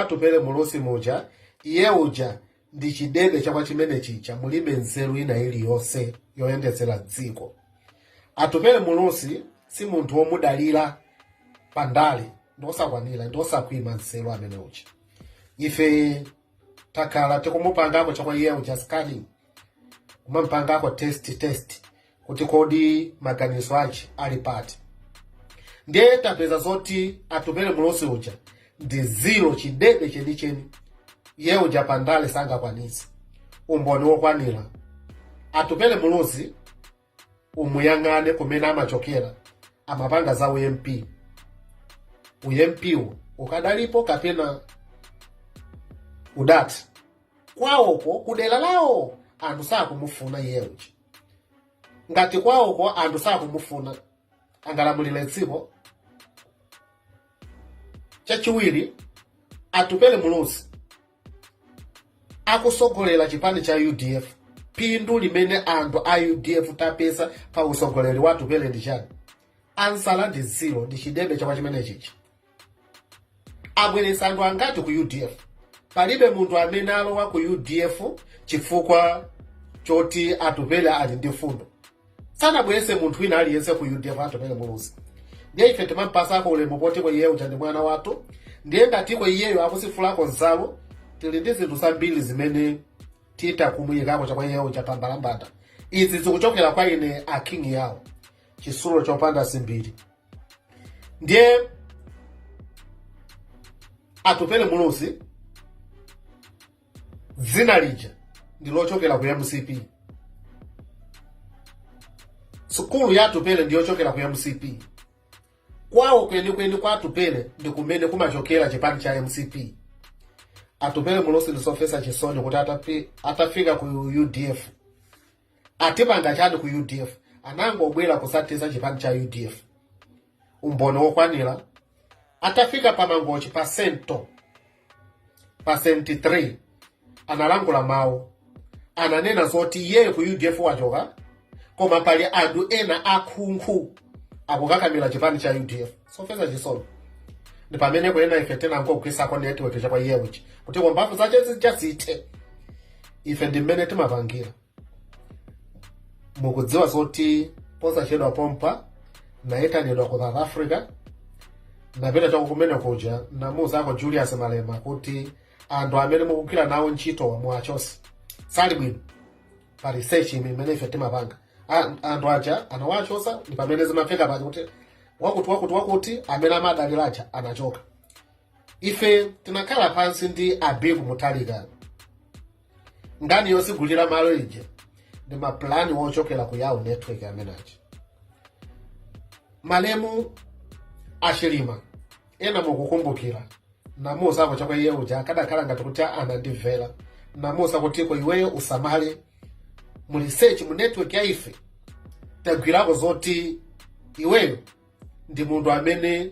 Atupele Muluzi muja, iye uja ndi chidebe chakwa chimene chija, mulibe nzeru ina iliyonse yoyendetsera dziko. Atupele Muluzi si munthu womudalira pandale, ndiosakwanira, ndiosakwima nzeru amene uja. Ife takhala tikumupangako chakwa iye uja scanning, kumampangako test kuti kodi maganizo ache ali pati. Ndiye tapeza zoti Atupele Muluzi uja ndi zero, chidebe chenicheni. Iye uja pandale sangakwanitse. Umboni wokwanira, Atupele Muluzi umuyang'ane kumene amachokera, amapanga za uMP. UMP wo ukadalipo kapena udati kwawoko kudera lawo anthu sakumufuna iye uja? Ngati kwawoko anthu sakumufuna, angalamulire dziko? Chachiwiri, Atupele Muluzi akusogolera chipani cha UDF, phindu limene anthu a UDF tapeza pa usogoleri wa Atupele ndi chani? Answer ndi zero, ndi chidebe chakwa chimene chichi. Abweretsa anthu angati ku UDF? Palibe munthu amene alowa ku UDF chifukwa choti Atupele ali ndi fundo. Sanabweretse munthu wina aliyense ku UDF Atupele Muluzi. Ndiye ife timampasako ulemu potiko iye uja ndi mwana wathu. Ndiye ngatiko iyeyo akusifulako nsalu, tili ndi zinthu zambiri zimene tita kumuyikako chakwa iye uja pambalambanda. Izi zikuchokera kwa ine, a King Yawo, chisulo chopanda simbiri. Ndiye Atupele Muluzi dzina lija ndi lochokera ku MCP. Sukulu ya Atupele ndi yochokera ku MCP. Kwawo kwenikweni kwa Atupele ndi kumene kumachokera chipani cha MCP. Atupele Muluzi ndizomvetsa chisoni kuti atafika ku UDF, atipanga chani ku UDF? Anangobwera kusatisa chipani cha UDF. Umboni wokwanira, atafika pa Mangochi pa sento pa 73 analangula mawu, ananena zoti iyeyo ku UDF wachoka, koma pali anthu ena akhunkhu akukakamira chipani cha UDF. Zomvetsa chisoni ndi pamene kuyena ife tinangogwisako network chakwa iye uchi kuti mphamvu zache zija zithe. Ife ndi mmene timapangira. Mukudziwa zoti posachedwa pompa nayitanidwa ku South Africa, napita chako kumene kuja, namuuzako Julius Malema kuti anthu amene mukugwira nawo ntchito muwachose, sali bwino pa research imene ife timapanga. Anthu aja anawachosa. Ndi pamene zimafika paja kuti wakuti wakuti wakuti amene amadalira aja anachoka. Ife tinakhala pansi ndi a Bingu Mutharika. Ngani yosigulira malo ija ndi mapulani wochokera ku Yawo Network amene aja. Malemu a Chilima, ena mukukumbukira, namuuzako chakwa iye uja akadakhala ngati kuti anandimvera. Namuuza kutiko iweyo usamale mu research, mu network ya ife tagwirako zoti iweyo ndi munthu amene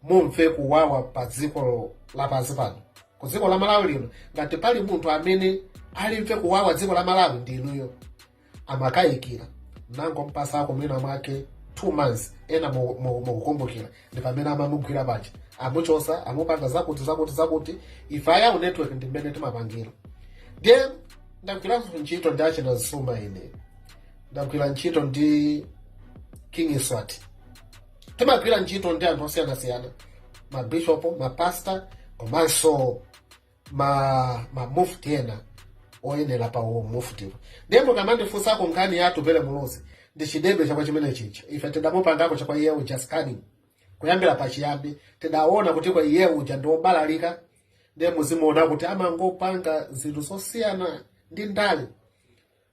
mumve kuwawa pa dziko lapansi pano, ku dziko la Malawi lino. Ngati pali munthu amene alimve kuwawa dziko la Malawi, ndi inuyo. Amakayikira, nangompasako mwina mwake 2 months. Ena mukukumbukira, ndi pamene amamugwira paja, amuchosa, amupanga zakuti zakuti zakuti. Ife a Yawo Network ndi mmene timapangira. Ndiye ndagwiranso ntchito ndi achina Zuma, ine ndagwira ntchito ndi King Swati, timagwira ntchito ndi anthu osiyanasiyana, mabishopu, mapasta, komanso ma mufti ena oyenera pa muftiwo. Ndiye mukamandifunsako nkhani ya Atupele Muluzi, ndi chidebe chakwa chimene chija. Ife tidamupangako chakwa iye uja scanning kuyambira pachiyambi, tidaona kuti kwa iye uja ndi wobalalika. Ndiye muzimuona kuti amangopanga zinthu zosiyana ndi ndale.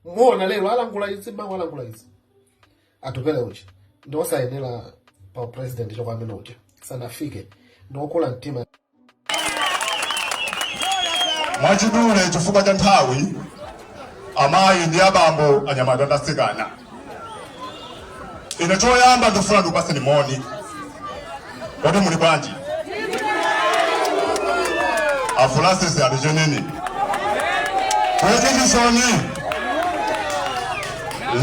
Muona lero alangula izi, mawu alangula izi. Atupele uja ndi osayenera pa president chokwa amene uja sanafike, ndi wokula mtima. Mwachidule chifukwa cha nthawi, amayi ndi abambo, anyamata ndi atsikana, ine choyamba ndikufuna ndikupaseni moni. Kodi muli bwanji? Afulasisi ali chenini kwekichisoni.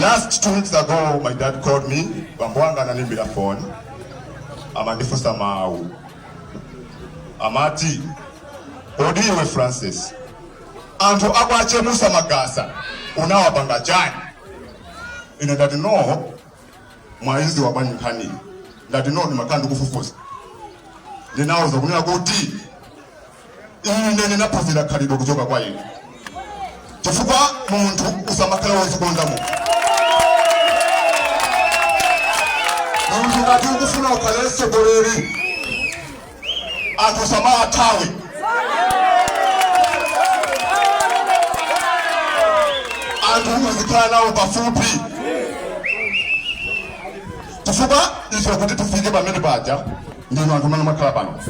Last 2 weeks ago my dad called me. Bambo anga ananimbira phone, amandifunsa mawu, amati Kodi iwe Francis, anthu akwachemusa magasa unawapanga chani? Ine ndati, "No, mwaizi wabwanyi nkhani." Ndati, "No, ndimakhala ndikufufuza." Ndinawuza kunena kuti ine ndinaphunzira khalidwe kuchoka kwa ine, chifukwa munthu usamakhala wozikonda. Munthu ngati ukufuna ukhale mtsogoleri, anthu usamawathawe. Anthu uzikhala nawo pafupi, chifukwa ife kuti tifike pamene paja ndinu anthu amene makhala pano.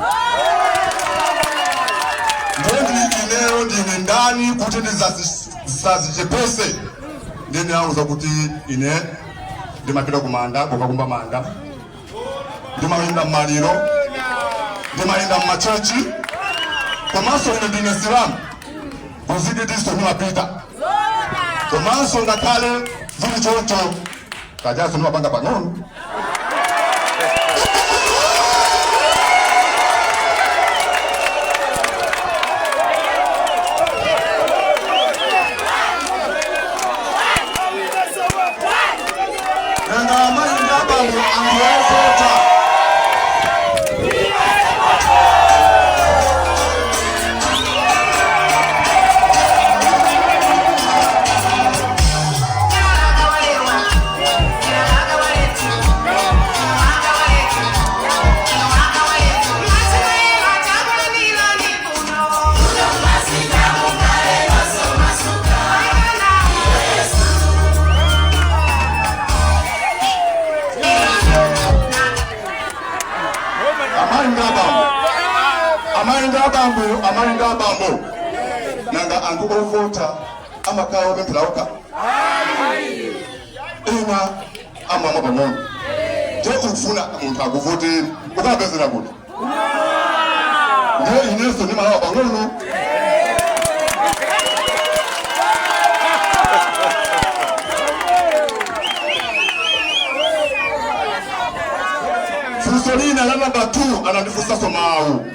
Ndendi ineyo ndine ndani kuti ndisazichepese? Ndinawuza kuti ine ndimapita kumanda kukakumba manda, ndimayenda mmaliro, ndimayenda mmachechi, komanso ine ndine Silamu, kuzikitiso ndimapita. Komanso ngakhale zili choncho, kajaso ndimapanga pang'ono. Nanga amayi ndi abambo, anthu ovota, amayi ndi abambo, amayi ndi abambo, amayi ndi abambo, nanga anthu ovota amakhala opemphera okha? Ena amamwa pang'ono. Nde ukufuna munthu akuvotere, ukapezera kuti? Ndiye inenso ndimalawa pang'ono. Funso lina la namba 2 anandifunsanso mawu: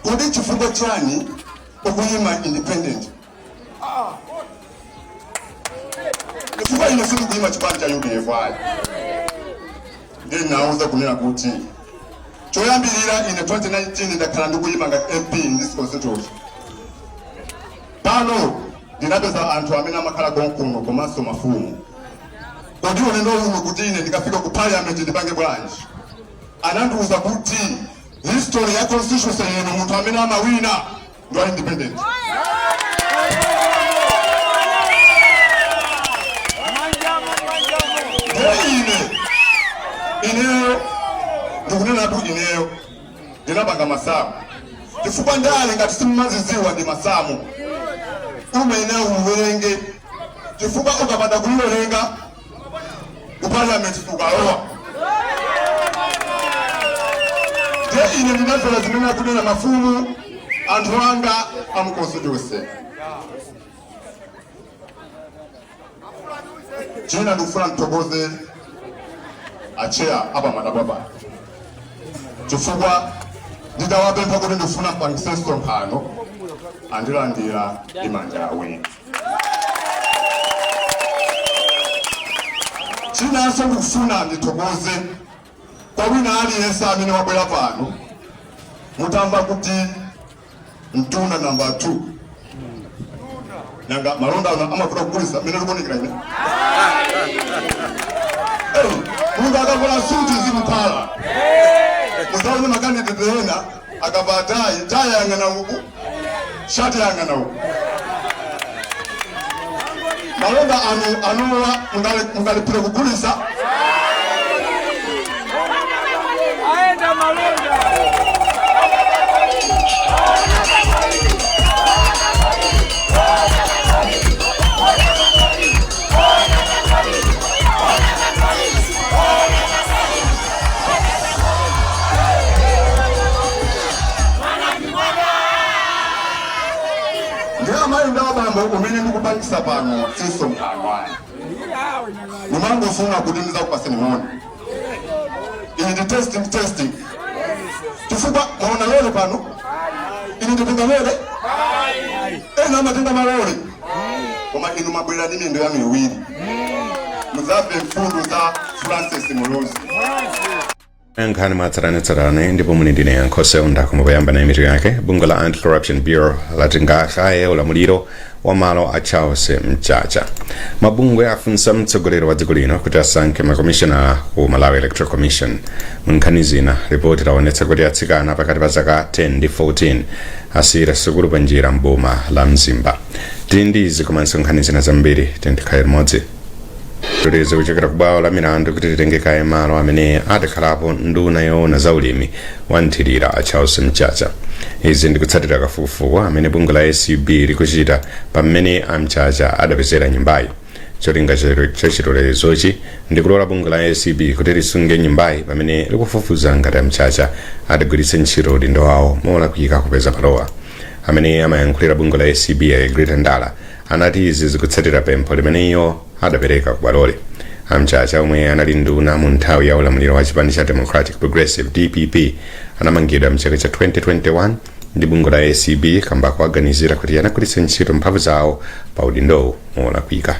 "Kodi chifukwa chani ukuyima independent?" Chifukwa ine sindikuyima chipani cha UDF ayi. Ndinawuza kunena kuti choyambirira, ine 2019 ndakhala ndikuyima ngati MP in this constituency. Pano ndinapeza anthu amene amakhala konkuno komanso mafumu. "Kodi ulendo uno kuti ine ndikafika ku parliament ndipange bwanji?" Anandiwuza kuti history ya constituency ino, munthu amene amawina ndi wa independent. Ndiye ineyo ndikunenatu, ineyo ndinapanga masamu, chifukwa ndale ngati simumaziziwa ndi masamu. Umene uwerenge, chifukwa ukapanda kuliwerenga, ku parliament ukalowa. Ndiye ine ndinamvera zimene akunena mafumu, anthu anga amu constituency. China, ndikufuna ndithokoze acheya apa madabwa, chifukwa nditawapempha kuti ndikufuna mpangise msonkhano, andilandira ndi manja awiri. Chinanso, ndikufuna ndithokoze kwa wina aliyense amene wabwera pano. Mutamva kuti Mtunda namba 2, nanga malonda ano amavuta kugulisa mmene tikuonekera ine? Hey, munthu akavala suti zikukhala. Musaone ma candidate ena akavala tayi, tayi yang'ana uku, shati yang'ana uku. Malonda anu anuwa mungalipire kugulisa? Aenda malonda. Ndi amayi ndi abambo, umene ndikupangisa pano si msonkhano ayi, ndimangofuna kuti ndizakupaseni moni. Iyi ndi testing, testing, chifukwa mwaona lero pano Ine ndatenga lole, ena amatenga malole, koma inu mabwera ndi miyendo yanu iwiri. Muzamve mfundo za Francis Muluzi. Nkhani mwatsatanetsatane, ndipo muli ndine Yankho Unda. Koma na mitu yake: bungwe la Anti-Corruption Bureau latenga kaye ulamuliro wa malo a Charles Mchacha. Mabungwe afunsa mtsogoleri wa dziko lino kuti asankhe makomishona ku Malawi Electoral Commission. Munkhani zina, ripoti laonetsa kuti atsikana pakati pa zaka 10 ndi 14 asiyira sukulu pa njira mboma la Mzimba. Tili ndi izi komanso nkhani zina zambiri, tikhale limodzi. Chilolezo kuchokera ku bwalo la milandu kuti litenge kaye malo amene adakhalapo nduna yoona zaulimi wa nthirira a Charles Mchacha. Izi ndikutsatira kafukufuku amene bungwe la ACB likuchita pamene a Mchacha adapezera nyumbayi. Cholinga cha chilolezochi ndikulola bungwe la ACB kuti lisunge nyumbayi pamene likufufuza ngati a Mchacha adagwiritsa ntchito udindo wawo molakwika kupeza malowa. Amene amayankhulira bungwe la ACB, a Egrita Ndala, anati izi zikutsatira pempho limene iwo adapereka ku bwaloli. Amchacha, omwe anali nduna mu nthawi ya ulamuliro wa chipani cha Democratic Progressive, DPP, anamangidwa mchaka cha 2021 ndi bungwe la ACB kamba kuwaganizira kuti anagwiritsa ntchito mphamvu zawo pa udindowu molakwika.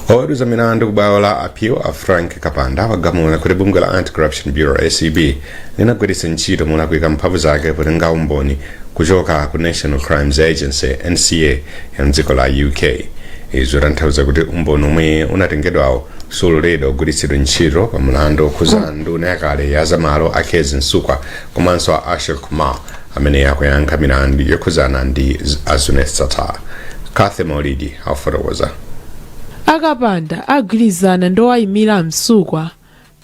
Oweruza milandu ku bwalo la appeal a Frank Kapanda wagamula kuti bungwe la Anti-Corruption Bureau, ACB, linagwiritsa ntchito molakwika mphamvu zake potenga umboni kuchoka ku National Crimes Agency, NCA, ya mdziko la UK. Izo tanthauza kuti umboni omwe unatengedwawo suloledwa kugwiritsidwa ntchito pa mlandu okhuza nduna yakale ya zamalo a Kezzie Msukwa komanso a Ashok Kumar, amene akuyankha milandu yokhuzana ndi a Zuneth Sattar. Kathe Maulidi afotokoza. Akapanda agwirizana ndi owayimira Msukwa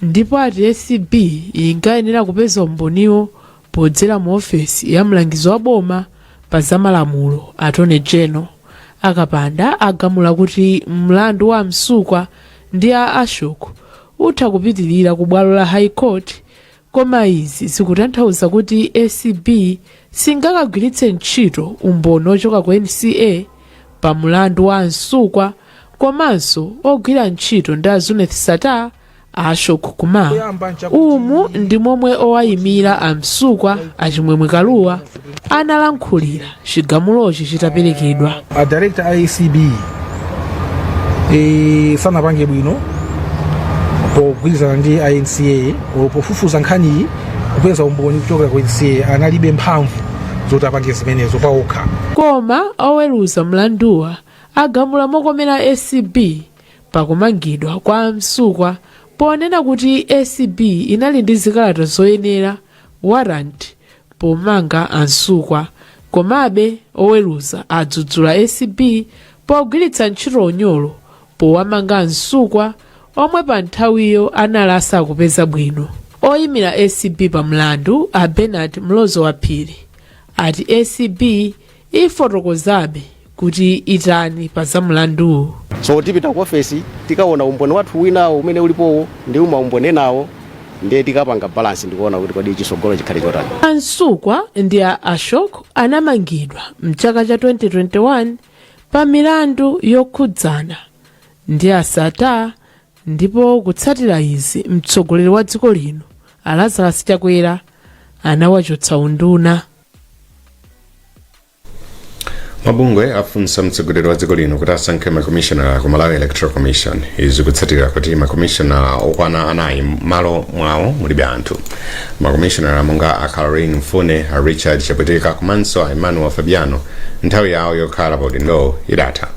ndipo ati ACB inkayenera kupeza umboniwo podzera mu ofesi ya mlangizi wa boma pa zamalamulo, Attorney General. Akapanda agamula kuti mlandu wa Msukwa ndi a Ashok utha kupitirira ku bwalo la High Court, koma izi zikutanthauza kuti ACB singakagwiritse ntchito umboni ochoka ku NCA pa mlandu wa Msukwa komanso ogwira ntchito ndi a Zuneth Sattar, Ashok Kumar. Umu ndi momwe owayimira a Msukwa, Achimwemwe Kaluwa, analankhulira chigamulochi chitaperekedwa. A director a ACB sanapange bwino pogwirizana ndi NCA pofufuza nkhaniyi, kupeza umboni kuchokera ku NCA. Analibe mphamvu zoti apange zimenezo paokha. Koma oweruza mlanduwa agamula mokomera ACB pakumangidwa kwa Msukwa, ponena kuti ACB inali ndi zikalata zoyenera, warrant, pomanga Ansukwa. Komabe oweruza adzudzula ACB pogwiritsa ntchito unyolo powamanga Msukwa, omwe pa nthawiyo anali asakupeza bwino. Oyimira ACB pa mlandu, a Bernard Mlozo Waphiri, ati ACB ifotokozabe kuti itani pa za mlanduwu. So tipita ku ofesi, tikaona umboni wathu winawo umene ulipowo ndi umaumboni enawo, ndiye tikapanga balance ndikuona kuti kodi chisogolo chikhale chotani. Ansukwa ndi a Ashok anamangidwa mchaka cha 2021 pa milandu yokhudzana ndi Asata, ndipo kutsatira izi mtsogoleri wa dziko lino, a Lazarus Chakwera, anawachotsa unduna. Mabungwe afunsa mtsogoleri wa dziko lino kuti asankhe makomishonala ku Malawi Electoral Commission. Izi kutsatira kuti makomishonala okwana anayi malo mwawo mulibe anthu. Makomishonala monga a Caroline Mfune, a Richard Chapweteka komanso a Emmanuel Fabiano nthawi yawo yokhala pa udindowo idatha,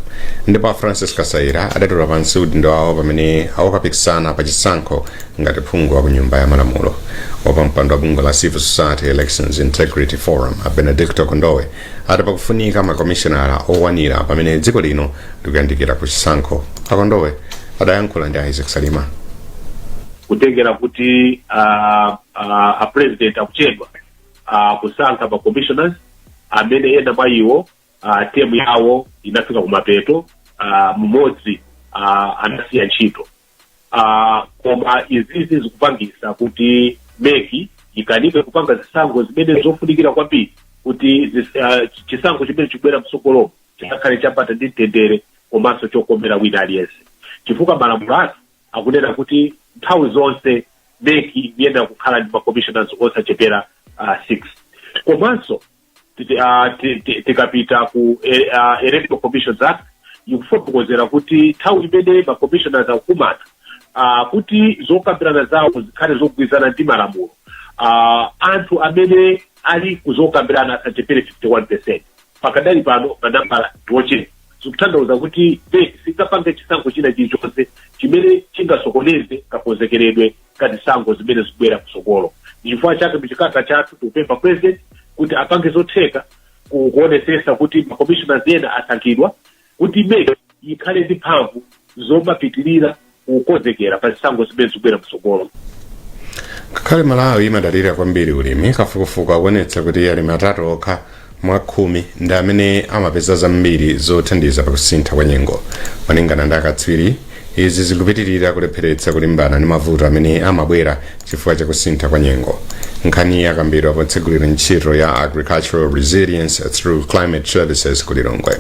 ndipo a Francis Kasaira adatula pansi udindo wawo pamene awakapikisana pa chisankho ngati phungu wa ku Nyumba ya Malamulo. Wapampando wa bungwe la Civil Society Elections Integrity Forum, a Benedicto Kondowe, ati pakufunika makomishonala okwanira pamene dziko lino likuyandikira ku chisankho. Akondowe adayankhula ndi Isaac Salima. Kutengera kuti a president akuchedwa kusankha ma commissioners amene ena mwa iwo term yawo inafika kumapeto, mmodzi anasiya ntchito, koma izizi zikupangisa kuti MEC ikanike kupanga zisankho zimene zofunikira kwambiri kuti chisankho chimene chikubwera mtsogolomo chisakhale chapata ndi mtendere komanso chokomera wina aliyense, chifukwa malamulo athu akunena kuti nthawi zonse MEC iyenera kukhala ndi ma commissioners osachepera 6. Komanso tikapita ku Electoral Commissions Act, ikufotokozera kuti nthawi imene ma commissioners akukumana, kuti zokambirana zawo zikhale zogwirizana ndi malamulo, anthu amene ali kuzokambirana asachepere 51%. Pakadali pano manambala ndiochepa. Zikutanthauza kuti MEC singapange chisankho china chilichonse chimene chingasokoneze kakonzekeredwe ka zisankho zimene zikubwera kutsogolo. Chifukwa chake muchikalata chathu tikupempha President kuti apange zotheka kuonesesa kuti ma commissioners ena asankhidwa, kuti MEC ikhale ndi mphamvu zomapitirira kukonzekera pa zisankho zimene zikubwera kutsogolo. Ngakhale Malawi imadalira kwambiri ulimi, kafukufuku akuonetsa kuti alimi atatu okha mwa 10 ndi amene amapeza zambiri zothandiza pakusintha kwa nyengo. Malingana ndi akatswiri, izi zikupitirira kulepheretsa kulimbana ndi mavuto amene amabwera chifukwa cha kusintha kwa nyengo. Nkhani yakambidwa potsegulira ntchito ya Agricultural Resilience Through Climate Services ku Lilongwe.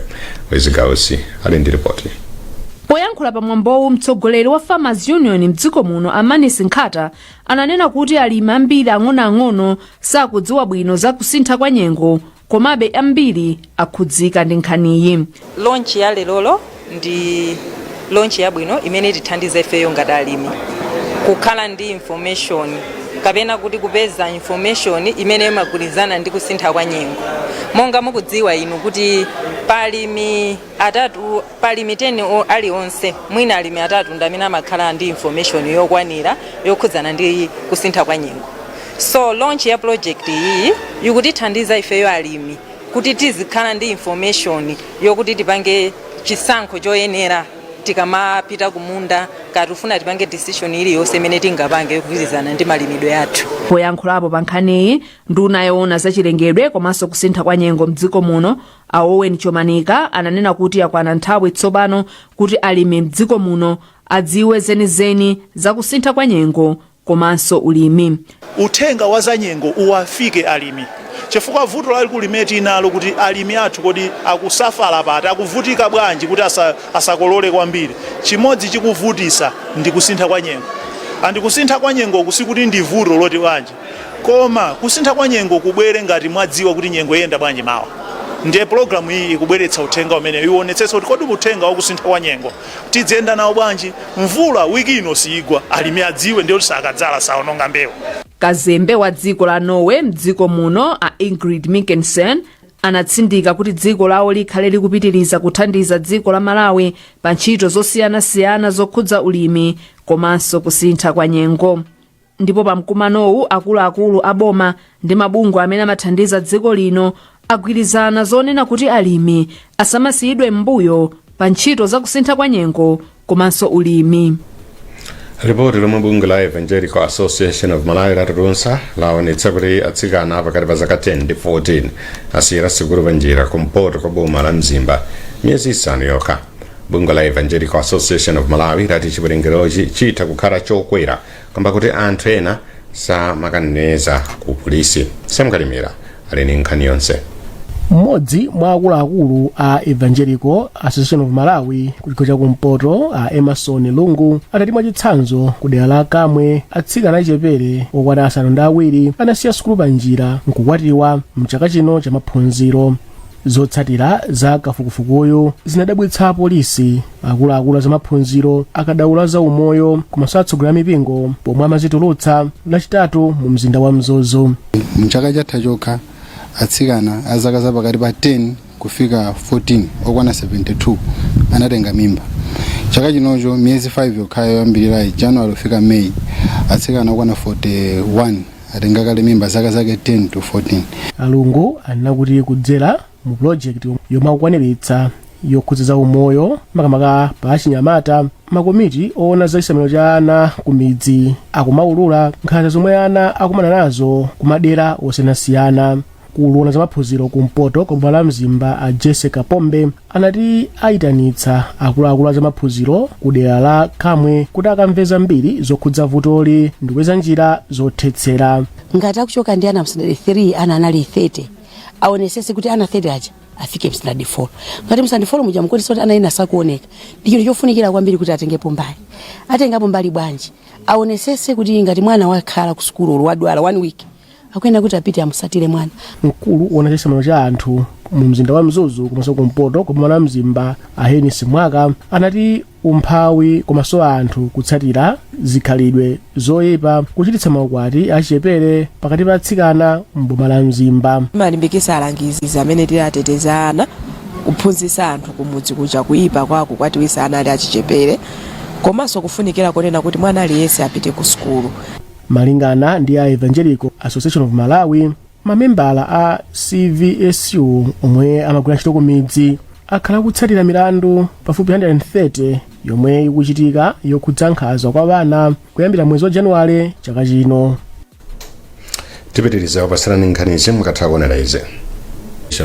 Wezigausi ali ndi ripoti. Poyankhula pamwambowu, mtsogoleri wa Farmers Union mdziko muno, Amanis Nkhata, ananena kuti alimi ambiri ang'onoang'ono sakudziwa bwino za kusintha kwa nyengo, komabe ambiri akhudzika ndi nkhaniyi. Launch ya lerolo ndi launch yabwino imene itithandiza ifeyo ngati alimi kukhala ndi information, kapena kuti kupeza information imene imagwirizana ndi kusintha kwa nyengo. Monga mukudziwa inu kuti palimi atatu, palimi 10 aliwonse, mwina alimi atatu ndi amene amakhala ndi information yokwanira yokhudzana ndi kusintha kwa nyengo. So launch ya project iyi ikutithandiza ifeyo alimi kuti tizikhala ndi information yokuti tipange chisankho choyenera tikamapita kumunda, kati ufuna tipange decision iliyonse imene tingapange yogwirizana ndi malimidwe athu. Poyankhulapo pa nkhaniyi, nduna yoona zachilengedwe komanso kusintha kwa nyengo mdziko muno, a Owen Chomanika, ananena kuti yakwana nthawi tsopano kuti alimi mdziko muno adziwe zenizeni za kusintha kwa nyengo komanso ulimi. Uthenga wa zanyengo uwafike alimi, chifukwa vuto lalikulu limene tinalo kuti alimi athu kodi akusafala pati, akuvutika bwanji kuti asakolole kwambiri? Chimodzi chikuvutisa ndi kusintha kwa nyengo. And kusintha kwa nyengo sikuti ndi vuto loti bwanji, koma kusintha kwa nyengo kubwere ngati mwadziwa kuti nyengo iyenda bwanji mawa. Ndiye pologalamu iyi ikubweretsa uthenga umene iwonetsetsa kuti kodi uthenga wakusintha kwa nyengo tidziyenda nawo bwanji? Mvula wiki ino siyigwa, alimi adziwe, ndiye kuti sakadzala, saononga mbewu. Kazembe wa dziko la Norway mdziko muno, a Ingrid Mikkelsen, anatsindika kuti dziko lawo likhale likupitiriza kuthandiza dziko la Malawi pa ntchito zosiyanasiyana zokhudza ulimi komanso kusintha kwa nyengo. Ndipo pa mkumanowu, akuluakulu a boma ndi mabungwe amene amathandiza dziko lino agwirizana zonena kuti alimi asamasiyidwe m'mbuyo pa ntchito za kusintha kwa nyengo komanso ulimi. Ripoti lomwe bungwe la Evangelical Association of Malawi latulutsa laonetsa kuti atsikana pakati pa zaka 10 ndi 14 asiyira sukulu panjira kumpoto kwa boma la Mzimba miyezi 5 yokha. Bungwe la Evangelical Association of Malawi lati chiwerengerochi chitha kukhala chokwera kamba kuti anthu ena samakaneneza ku polisi. Samkalimira ali ndi nkhani yonse. Mmodzi mwa akuluakulu a Evangelical Association of Malawi ku chigawo chakumpoto, a Emerson Lungu, adati mwachitsanzo ku dera la Kamwe atsikana achichepere okwana 7 anasiya sukulu pa njira nkukwatiwa mchaka chino cha maphunziro. Zotsatira za kafukufukuyu zinadabwitsa apolisi, akuluakulu a zamaphunziro, akadaulo a zaumoyo komanso atsogoleri a mipingo pomwe amazitulutsa Lachitatu mu mzinda wa Mzuzu. Mchaka chatha chokha, atsikana a zaka zapakati pa 10 kufika 14 okwana 72 anatenga mimba. Chaka chinocho, miyezi 5 yokhayo yoyambirirayi, January kufika May, atsikana okwana 41 atenga kale mimba, zaka zake 10 to 14. Alungu anena kuti kudzera mu pulojekiti yomwe akukwaniritsa yokhudza za umoyo makamaka pa achinyamata, makomiti oona za chisamaliro cha ana ku midzi akumaulula nkhanza zomwe ana akumana nazo ku madera osiyanasiyana. Mkulu woona zamaphunziro kumpoto kwa boma la Mzimba, a Jessica Pombe, anati ayitanitsa akuluakulu a zamaphunziro ku dera la Kamwe kuti akamve zambiri zokhudza vutoli ndi kupeza njira zothetsera. Ngati akuchoka ndi ana mstandard 3, ana anali 30, aonesese kuti ana 30 aja afike mstandard 4. Ngati mstandard 4 muja mukuonesa kuti ana ena sakuoneka, ndi chinthu chofunikira kwambiri kuti atengepo mbali. Atengapo mbali bwanji? Aonesese kuti ngati mwana wakhala ku sukulu, wadwala one week, Akuyenera kuti apite amusatire mwana. Mkulu woona chisamaliro cha anthu mu mzinda wa Mzuzu komanso kumpoto kwa boma la Mzimba, a Henis Mwaka, anati umphawi komanso anthu kutsatira zikhalidwe zoyipa kuchititsa maukwati achichepere pakati pa atsikana m'boma la Mzimba. Timalimbikitsa alangizi amene tili ateteza ana kuphunzitsa anthu kumudzi kuja kuyipa kwa kukwatiwisa ana ali achichepere, komanso kufunikira konena kuti mwana aliyense apite ku sukulu. Malingana ndi a Evangelical Association of Malawi, mamembala a CVSU omwe amagwira ntchito ku midzi akhala akutsatira milandu pafupi 130 yomwe ikuchitika yokhudza nkhanza kwa ana kuyambira mwezi wa Januwale chaka chino. Tipitiriza kupatsirani nkhanizi mukatha kuonera izi.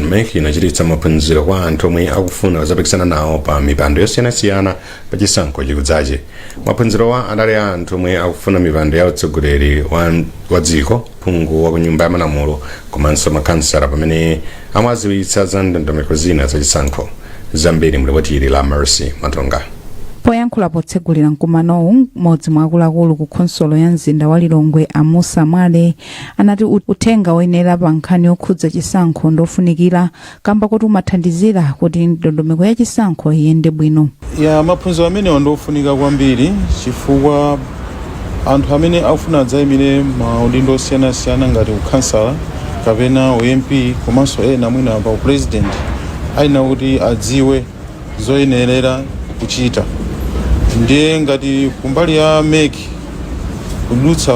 MEC inachititsa maphunziro kwa anthu omwe akufuna kudzapikisana nawo pa mipando yosiyanasiyana pa chisankho chikudzachi. Maphunzirowa adali a anthu omwe akufuna mipando ya utsogoleri wa dziko, phungu wa ku Nyumba ya Malamulo komanso makhansala, pamene amawadziwitsa za ndondomeko zina za chisankho. Zambiri mlipoti ili la Mercy Matonga. Poyankhula potsegulira mkumanowu, mmodzi mwa akuluakulu ku khonsolo ya mzinda wa Lilongwe, a Musa Mwale, anati uthenga woyenera pa nkhani yokhudza chisankho ndofunikira kamba kuti umathandizira kuti ndondomeko ya chisankho iyende bwino. Ya, maphunziro amenewa ndofunika kwambiri chifukwa anthu amene akufuna adzayimire maudindo osiyanasiyana ngati ukhansala kapena uMP komanso ena mwina pa upresident ayenera kuti adziwe zoyenerera kuchita. Ndiye ngati kumbali ya MEC kudutsa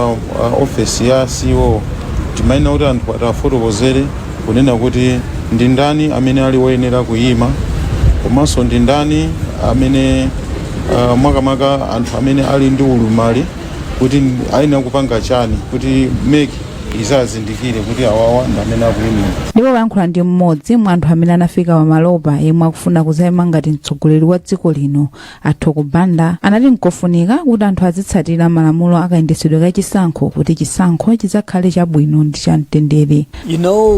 ofesi ya CEO, timayenera kuti anthu atafotokozere kunena kuti ndi ndani amene ali woyenera kuyima komanso ndi ndani amene makamaka anthu amene ali ndi ulumali kuti ayenera kupanga chani kuti MEC izazindikire kuti awawa ndi amene akuyimira. Ndipo poyankhula ndi mmodzi mwa anthu amene anafika pamalopa yemwe akufuna kuzayima ngati mtsogoleri wa dziko lino, a Thoko Banda, anati nkofunika kuti anthu azitsatira malamulo akayendetsedwe ka chisankho kuti chisankho chidzakhale chabwino ndi chamtendere.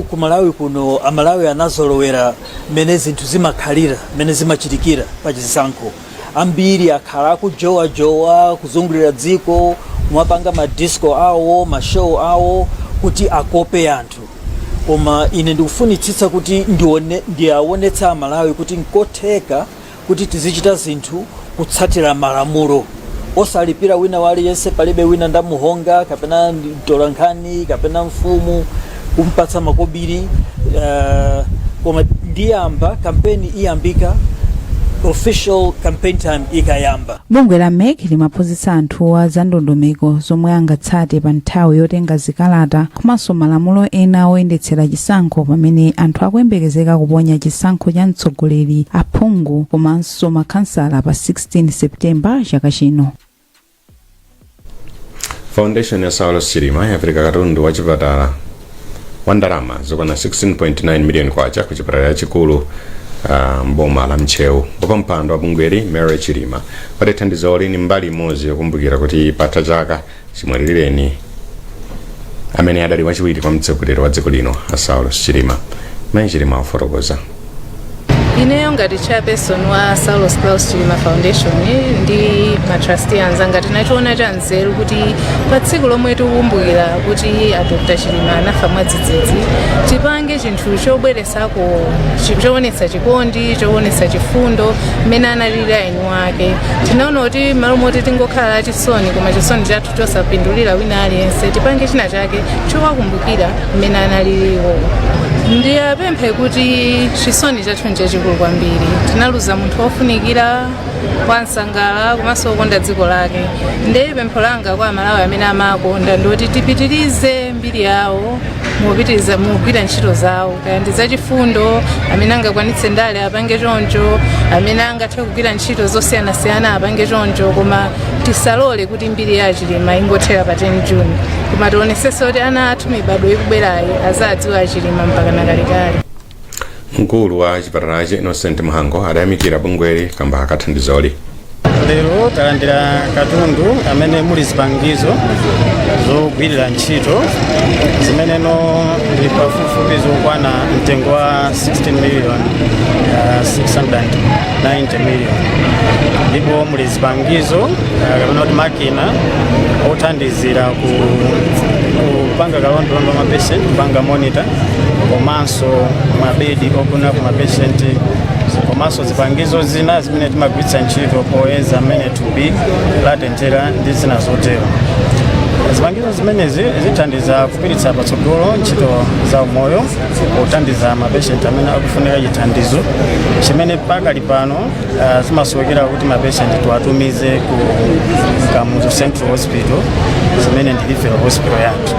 Ku Malawi kuno, Amalawi anazolowera mmene zinthu zimakhalira, mmene zimachitikira pa chisankho. Ambiri akhala akujowajowa kuzungulira dziko kumapanga madisco awo, mashow awo kuti akope anthu, koma ine ndikufunitsitsa kuti ndiaonetsa Amalawi kuti nkotheka kuti tizichita zinthu kutsatira malamulo, osalipira wina waliyense. Palibe wina ndamuhonga kapena mtolankhani kapena mfumu kumpatsa makobiri, koma ndiyamba kampeni iyambika, official campaign time ikayamba. Bungwe la MEC limaphunzitsa anthuwa za ndondomeko zomwe angatsate pa nthawi yotenga zikalata komanso malamulo ena oyendetsera chisankho pamene anthu akuyembekezeka kuponya chisankho cha mtsogoleri, aphungu komanso makhansala pa 16 Septemba chaka chino. Foundation ya Saulos Chilima yapereka katundu wa chipatala wa ndalama zokwana 16.9 million kwacha ku chipatala chachikulu mboma la Ntcheu. Wapampando wa bungweli, Mary Chilima, wati thandizoli ni mbali imodzi yokumbukira kuti patha chaka chimwalireni amene adali wachiwiri kwa mtsogoleri wa dziko lino, a Saulos Chilima. Mayi Chilima afotokoza. Ineyo ngati chairperson wa Saulos Klaus Chilima Foundation ndi matrustee anzanga, tinachiona cha nzeru kuti pa tsiku lomwe tikukumbukira kuti a Dr Chilima anafa mwadzidzidzi, tipange chinthu chobweresako choonetsa chikondi, choonetsa chifundo mmene analili eni wake. Tinaona kuti malo moti tingokhala achisoni koma chisoni chathu chosapindulira wina aliyense, tipange china chake chowakumbukira mmene analiliwo. Ndiyapemphe kuti chisoni chathu nchachikulu kwambiri. Tinaluza munthu wofunikira, wansangala komanso wokonda dziko lake. Ndiye pempho langa kwa Amalawi amene amakonda ndoti tipitirize mbiri yawo mupitiriza mugwira ntchito zawo, kaya ndi zachifundo, amene angakwanitse ndale apange choncho, amene angathe kugwira ntchito zosiyanasiyana apange choncho, koma tisalole kuti mbiri ya Achilima ingothera pa 10 June, koma tionesese kuti ana athu, mibadwo ikubwerayi, azadziwa Achilima mpaka nakalekale. Mkulu wa chipatalachi, Innocent Mhango, adayamikira bungweli kamba kathandizoli. Lero talandira katundu amene muli zipangizo zogwirira ntchito zimeneno ndi pafupifupi zokwana mtengo wa 16 million 690 million, ndipo muli zipangizo kapena kuti makina othandizira ku Kupanga kalondolondo wa mapatient, kupanga monitor, komanso mabedi ogona ku mapatient, komanso zipangizo zina zimene timagwiritsa ntchito poyeza mmene thupi latenthera ndi zina zotero. Zipangizo zimenezi zithandiza kupititsa patsogolo ntchito za umoyo pothandiza mapatient amene akufunika chithandizo chimene pakali pano zimasowekera kuti mapatient tiwatumize ku Kamuzu Central Hospital, zimene ndi referral hospital yathu.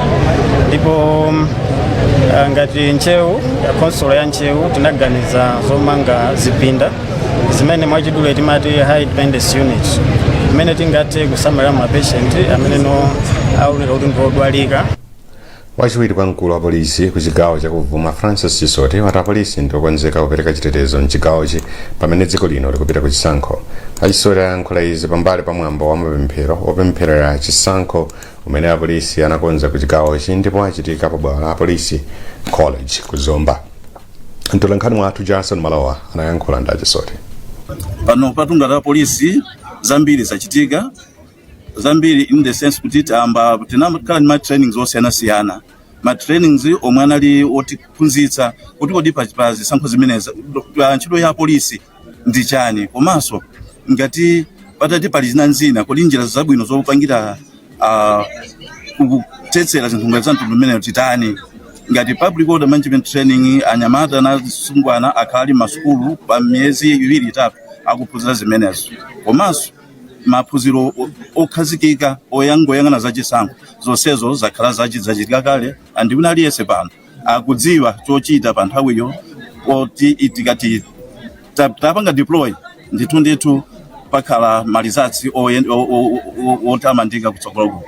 Ndipo ngati Ntcheu, khonsolo ya Ntcheu, tinaganiza zomanga zipinda zimene mwachidule timati high dependency unit, imene tingathe kusamalira mapatient amene no aoneka kuti ndiodwalika. Wachiwiri kwa mkulu wa polisi ku chigawo chakuvuma, Francis Chisoti, wati apolisi ndi okonzeka kupereka chitetezo mchigawochi pamene dziko lino likupita ku chisankho. Achisoti ayankhula izi pambali pa mwambo wa mapemphero opempherera chisankho umene apolisi anakonza ku chigawochi ndipo achitika pa bwalo la polisi college ku Zomba. Mtolankhani wathu Jason Malowa anayankhula ndi Achisoti. Pano patungata polisi zambiri zachitika, zambiri in the sense kuti tayamba tinakhala ndi ma trainings osiyanasiyana, ma trainings omwe anali otiphunzitsa kuti kodi pa zisankho zimenezi pa ntchito ya polisi ndi chani, komanso ngati patati pali zina nzina, kodi njira zabwino zopangira kuthetsera zinthu ngati za mtundu umeneyo titani. Ngati public order management training, anyamata na asungwana akhala ali masukulu pa miyezi 2, 3 akuphunzira zimenezo, komanso maphunziro okhazikika oyangoyang'ana zachisankho, zonsezo zakhala zachitika kale, and wina aliyense pano akudziwa chochita pa nthawiyo, oti tikati tapanga deploy, ndithu ndithu pakhala ma results otamandika kutsogoloko.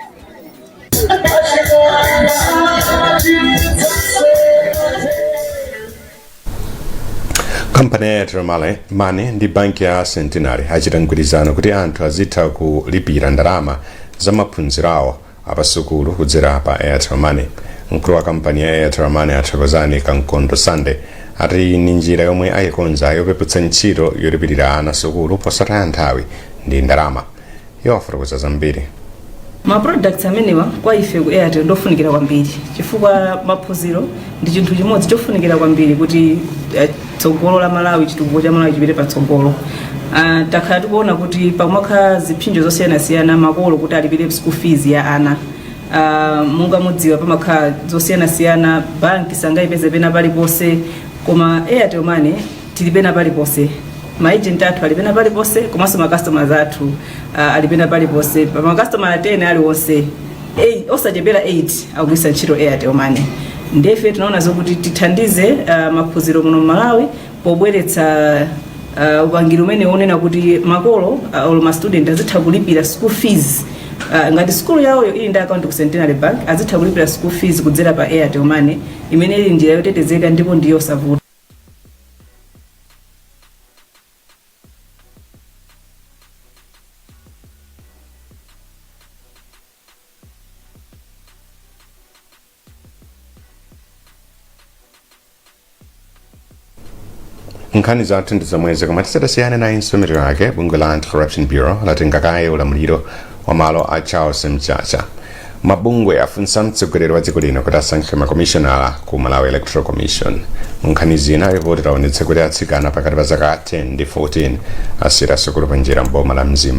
Kampani ya Airtel Money ndi banki ya Centenary achita mgwirizano kuti anthu azitha kulipira ndalama za maphunziro awo apasukulu kudzera pa Airtel Money. Mkulu wa kampani ya Airtel Money, Athokozani Kankondo Sande, ati ni njira yomwe ayikonza yopeputsa ntchito yolipirira ana sukulu posataya nthawi ndi ndalama. Iwo afotokoza zambiri. Ma products amenewa kwa ife ku Airtel ndofunikira kwambiri, chifukwa maphunziro ndi chinthu chimodzi chofunikira kwambiri kuti tsogolo la Malawi, chitukuko cha Malawi chipite patsogolo. Takhala tikuona kuti pakumakhala zipsinjo zosiyanasiyana makolo kuti alipire school fees ya ana. Monga mudziwa, pamakhala zosiyanasiyana, banki sangayipeze pena paliponse, koma Airtel Money tili pena paliponse, ma agent athu ali pena paliponse, komanso ma customers athu ali pena paliponse. Pa ma customer 10 aliwonse, osachepera 8 akugwiritsa ntchito Airtel Money. Ndefe tinaona zokuti tithandize maphunziro muno m'Malawi pobweretsa upangiri umene unena kuti makolo olo ma student azitha kulipira school fees, ngati school yawoyo ili ndi account ku Centenary Bank, azitha kulipira school fees kudzera pa Airtel Money, imene ili njira yotetezeka ndipo ndi yosavuta. Nkhani zathu ndi zomwezi, koma tisadasiyane nayinso mitu yake. Bungwe la Anti-Corruption Bureau latenga kaye ulamuliro wa malo a Charles Mchacha. Mabungwe afunsa mtsogoleri wa dziko lino kuti asankhe makomishonala ku Malawi Electoral Commission. Mu nkhani zina, ripoti laonetsa kuti atsikana pakati pa zaka 10 ndi 14 asiyira sukulu panjira mboma la Mzimba.